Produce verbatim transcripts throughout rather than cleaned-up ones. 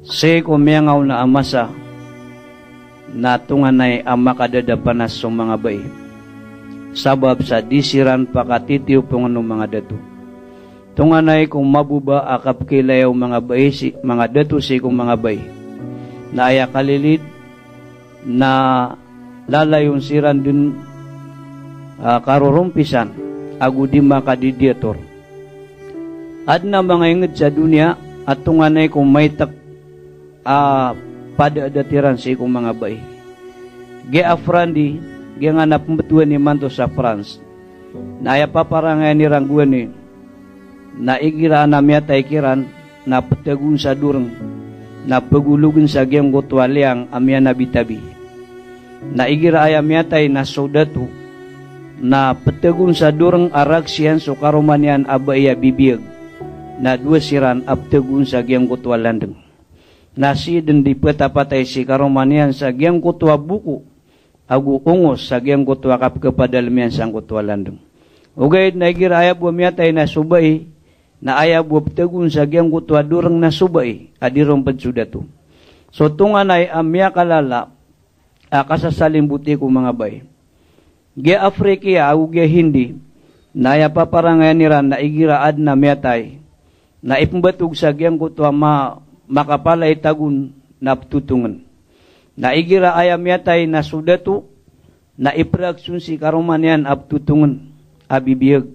Sii ko miyangaona a masa na tonganay a makadadapanas so manga bai, sabap sa di siran pakatitiyopongn o manga dato. Tonganay ko mababa a kapkailaya o manga bai si, manga dato sii ko manga bai, na aya kalilid na lalayon siran dn, ah, karorompisan ago di makadidiyator. Adn a manga ingd sa doniya a tonganay ko maitek a padadat iran sii ko manga bai. Giya Afrandi, giyangkanan a pmbtowan imanto sa France, na aya paparangayan iran gowani na igira a miyatay kiran na ptagon sa dorng, na pagologn sa giyangkoto a liyang a miyanabitabi. Na igira aya miyatay na so dato na ptagon sa dorng a rakhs iyan so karoma niyan a bai a bibiyag, na dowa siran a ptagon sa giyangkoto a landng. Na sii dn di ptapatay si karoma niyan sa giyangkoto a boko ago ongos sa giyangkoto a kapkapadalm iyan sangkoto a landng. Ogaid na igira aya bo a miyatay na so bai, na aya bo a ptagon sa giyangkoto a dorng na so bai a di ron pd so dato. So tonganay a miyakalala a kasasalimboti ko manga bai. Giya Afrikiya ago giya Hindi, na aya paparangayan iran na igira adn a miyatay na ipmbatog sa giyangkoto a ma-, makapalay tagon na ptotongn. Na igira aya miyatay na so dato na iprakhs on si karoma niyan a ptotongn a bibiyag.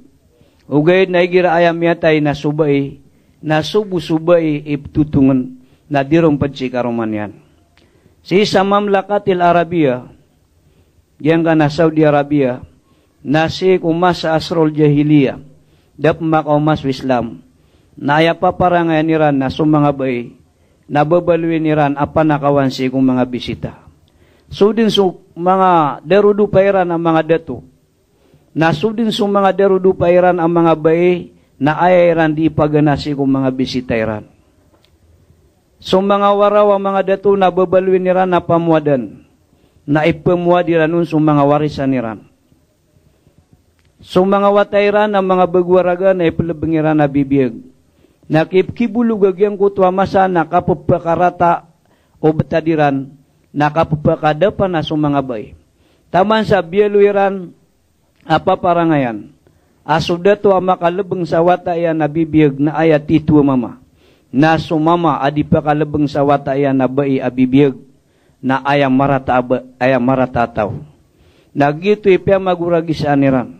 Ogaid na igira aya miyatay na so bai, na so bo so bai i ptotongn na di ron pd si karoma niyan. Sii sa Mamlakatil Arabiya, giyangkanan a Saudi Arabia, na sii ko masa asrul jahiliya, da pn makaoma so Islam, na aya paparangayan iran na so manga bai na babaloyin iran a panakawan sii ko manga bisita. So dn so manga darodopa iran a manga dato, na so dn so manga darodopa iran a manga bai na aya iran di ipagana sii ko manga bisita iran. So manga waraw a manga dato na babaloyin iran a pamowadan, na ipamowad iran on so manga warisan iran. So manga wata iran a manga bago a raga na iplbng iran a bibiyag. Na kipkibolog a giyangkoto a masa na kappakarata o btad iran, na kappakadapa na so manga bai. Taman sa biyaloy iran a paparangayan a so dato a makalbng sa wata iyan a bibiyag na aya tito a mama, na so mama a di pakalbng sa wata iyan a bai a bibiyag na aya marata a ba-, aya marata a taw. Na giyoto i piyamagoragisaan iran.